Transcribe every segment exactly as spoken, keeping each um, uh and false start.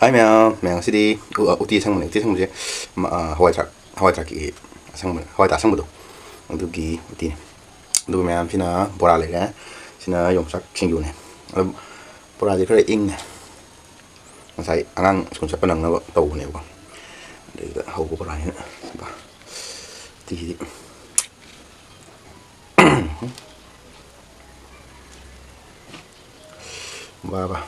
ꯍꯥꯏ ꯃꯌꯥꯝ, ꯃꯌꯥꯝ ꯉꯁꯤꯗꯤ ꯎ-, ꯎꯇꯤ ꯑꯁꯪꯕꯅꯦ꯫ ꯎꯇꯤ ꯑꯁꯪꯕꯁꯦ, ꯃ-, ꯑ, ꯍꯋꯥꯏ ꯊ꯭ꯔꯥꯛ, ꯍꯋꯥꯏ ꯊ꯭ꯔꯥꯛꯀꯤ ꯑꯁꯪꯕ, ꯍꯋꯥꯏ ꯊ꯭ꯔꯥꯛ ꯑꯁꯪꯕꯗꯣ, ꯑꯗꯨꯒꯤ ꯎꯇꯤꯅꯦ꯫ ꯑꯗꯨꯒ ꯃꯌꯥꯝꯁꯤꯅ ꯕꯣꯔꯥ ꯂꯩꯔꯦ, ꯁꯤꯅ ꯌꯣꯡꯆꯥꯛ ꯁꯤꯡꯖꯨꯅꯦ꯫ ꯑꯗꯣ ꯕꯣꯔꯥꯁꯦ ꯈꯔ ꯏꯪꯉꯦ, ꯉꯁꯥꯏ ꯑꯉꯥꯡ ꯁ꯭ꯀꯨꯜ ꯆꯠꯄ ꯅꯪꯅꯕ ꯇꯧꯕꯅꯦꯕꯀꯣ, ꯑꯗꯩꯗ ꯍꯧꯕ ꯕꯣꯔꯥꯅꯤꯅ꯫ ꯎꯇꯤꯁꯤꯗꯤ ꯕꯥ ꯕꯥ꯫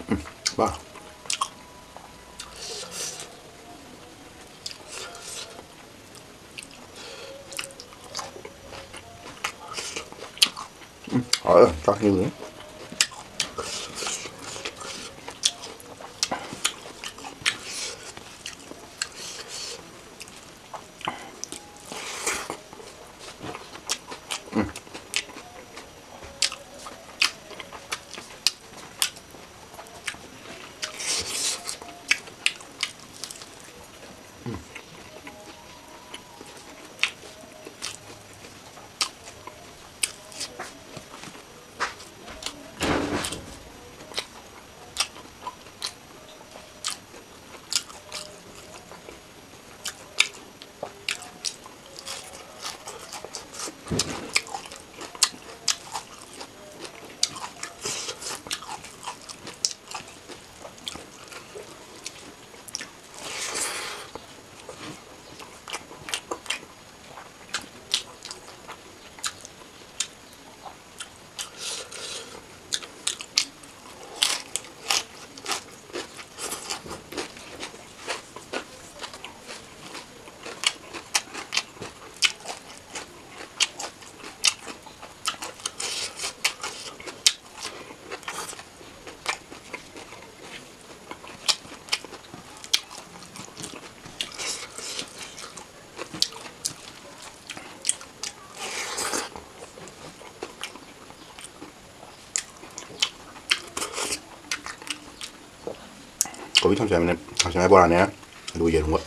ꯎꯝ, ꯕꯥ꯫ ꯎꯝ, ꯍꯥꯎꯋꯦ, ꯆꯥꯛ ꯆꯪꯉꯤꯅꯦ꯫ ꯀꯣꯕꯤ ꯊꯝꯆꯦꯠ ꯍꯥꯏꯕꯅꯦ, ꯊꯝꯆꯦꯠ ꯍꯥꯏꯕ ꯕꯣꯔꯥꯅꯦ, ꯑꯗꯨꯒ ꯌꯦꯔꯨꯝꯒ꯫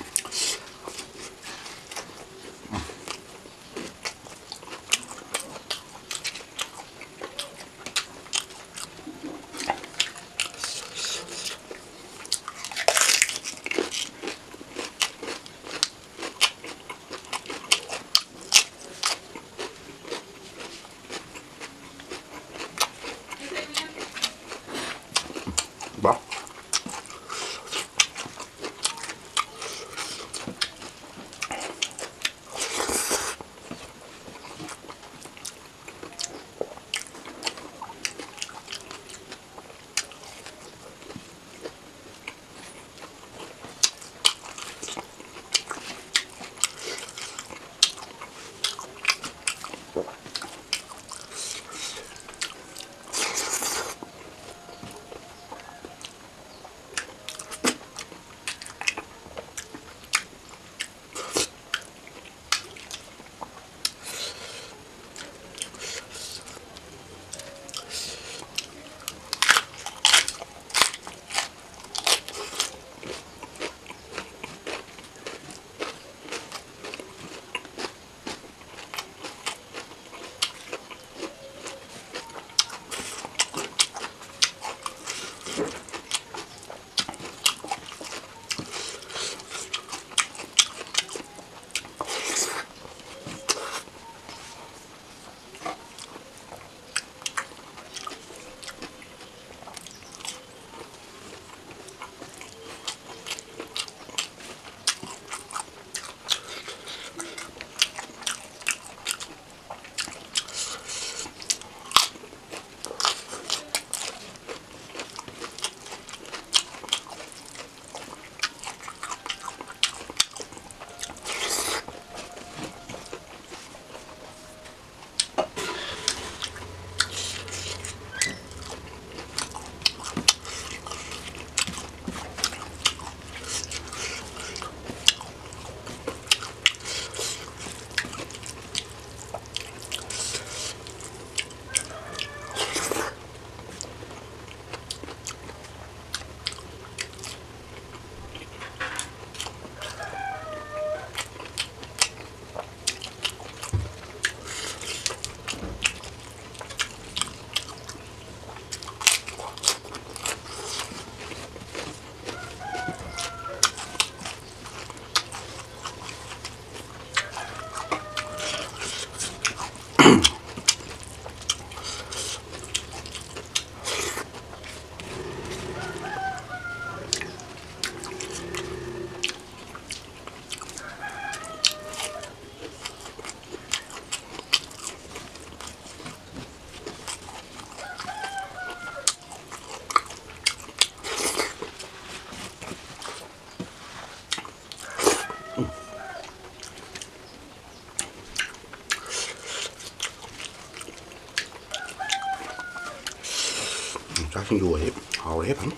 ꯁꯤꯡꯖꯨ ꯑꯁꯤ ꯍꯥꯎꯔꯦꯍꯦ ꯐꯖꯅ꯫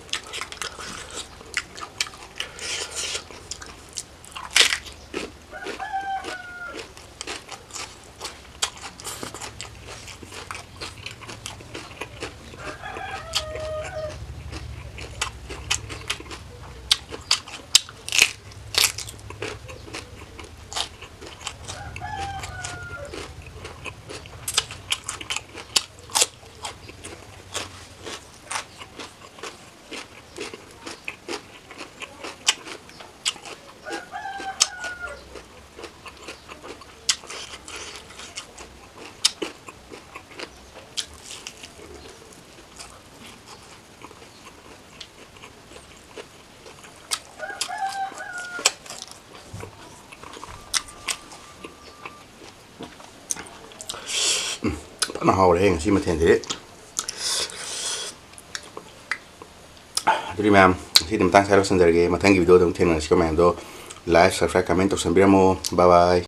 ꯎꯝ, ꯐꯖꯅ ꯍꯥꯎꯔꯦꯍꯦ ꯉꯁꯤ ꯃꯊꯦꯜꯁꯤꯗꯤ꯫ ꯑꯗꯨꯗꯤ ꯃꯌꯥꯝ, ꯉꯁꯤꯗꯤ ꯃꯇꯥꯡ ꯁ꯭ꯋꯥꯏꯗ ꯂꯣꯏꯁꯤꯟꯖꯔꯒꯦ꯫ ꯃꯊꯪꯒꯤ video ꯗ ꯑꯃꯨꯛ ꯊꯦꯡꯅꯔꯁꯤꯀꯣ ꯃꯌꯥꯝꯗꯣ꯫ Like, subscribe, comment ꯇꯧꯁꯟꯕꯤꯔꯝꯃꯣ꯫ Bye bye꯫